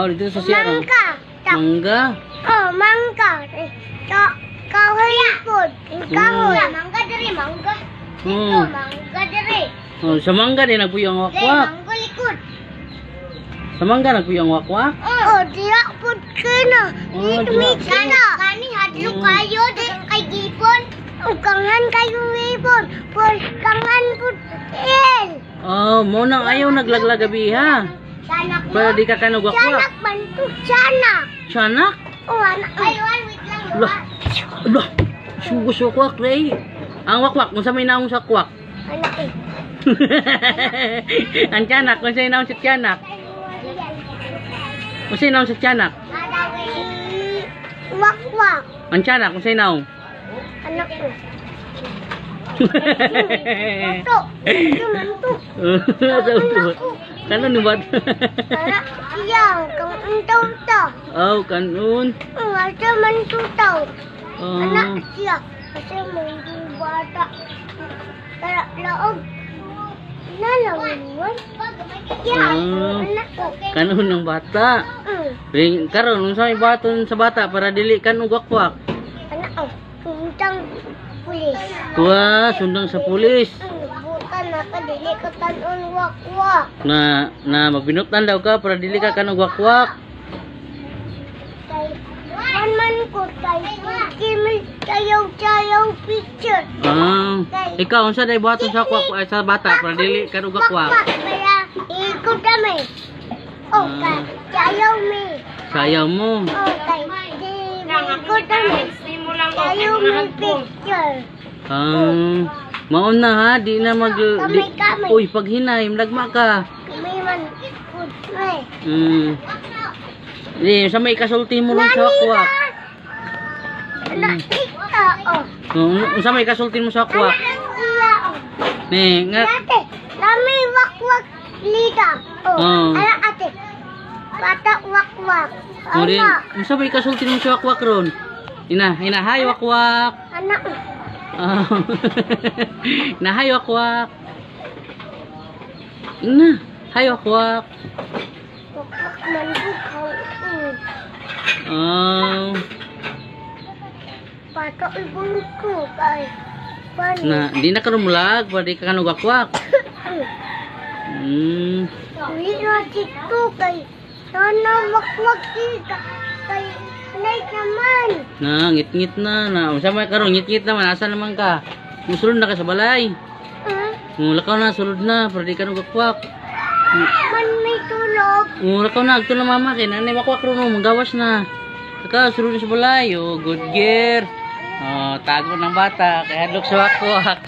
Oh, dito sa CR. Oh. Mangga. Mangga. Oh, mangga. Kahoy pod. Kahoy. Mangga diri, mangga. Mangga diri. Oh, sa mangga din nagpuyo ang wakwak. Mangga likod. Sa mangga nagpuyo ang wakwak. Oh, diya pod kina. Oh, Dito diya. may kana. Kani hadlo kayo di kay gipon. Ukangan kayo gipon. Pos kangan pud el. Oh, mo nang ayaw naglaglag gabi ha. Sanak mo. Para di ka kanog wakwak. Sanak man to, sanak. Tiyanak? Oh, anak. Ay, wait lang. Lah. Lah. Sugos wakwak rey. Ang wakwak, unsa may naong sa kwak? Anak eh. Ang tiyanak, unsa may naong sa tiyanak? Unsa may naong sa tiyanak? Si Wakwak. Ang tiyanak, unsa may naong? Anak ko. Ito. Ito man to. Kanon ni ba? Anak siya. Kang untaw ta. Oh, kanon. Ang asa man to taw. Oh. Anak siya. Kasi may bata. Tara, laog. Nalawan. Ya, Ah. anak ko. Kanon ng bata. Ring karon unsa may baton sa bata para dili kan og wakwak? Anak ko. Puntang pulis. Kuha sundang sa pulis. Butan na ka, dili ka tanon wakwak. Na na mabinutan daw ka para dili ka kanog wakwak. Kay, man man ko kay, kimi sayaw sayaw picture. Ah, ikaw unsa day buhaton sa wakwak ay sa bata para dili kan og wakwak? Wakwak, para ikot kami. Oh, kay, sayaw mi. Sayaw mo. Oh, kay, di ikot kami. Sayaw mi picture. Ah, maon na ha, di na mag di, Kamay, kamay. Uy, paghinay, lagma ka. Kami man ikot mi. Di sa may kasulti mo ron sa wakwak. Anak kita, oh. Oh, unsa may kasulti mo sa wakwak? Anak iya, oh. Ni, nga Ate, nami wakwak lita. Oh, Oh. anak ate. Bata wakwak. Mo rin, Anak, unsa may kasulti mo sa wakwak ron? Ina, ina, hi wakwak. anak. Ah. Na hi wakwak. Ina, hi wakwak. Wakwak man bukaw. Oh, Bata ibon ko kay. Paano? na di na karon mulag, para di ka kanog wakwak. Uli na dito kay. Sana wakwak kita. Kay night naman. Na ngit-ngit na na. Unsa may karon ngit-ngit naman asa naman ka? Musulod na ka sa balay. Lakaw na, sulod na, para di ka wakwak. Man may tulog. Lakaw na, agto na mama kay nanay wakwak ron, oh, manggawas na. Lakaw, sulod na sa balay. Oh, good girl. Oh, tago ng bata, kaya hadlok sa wakwak.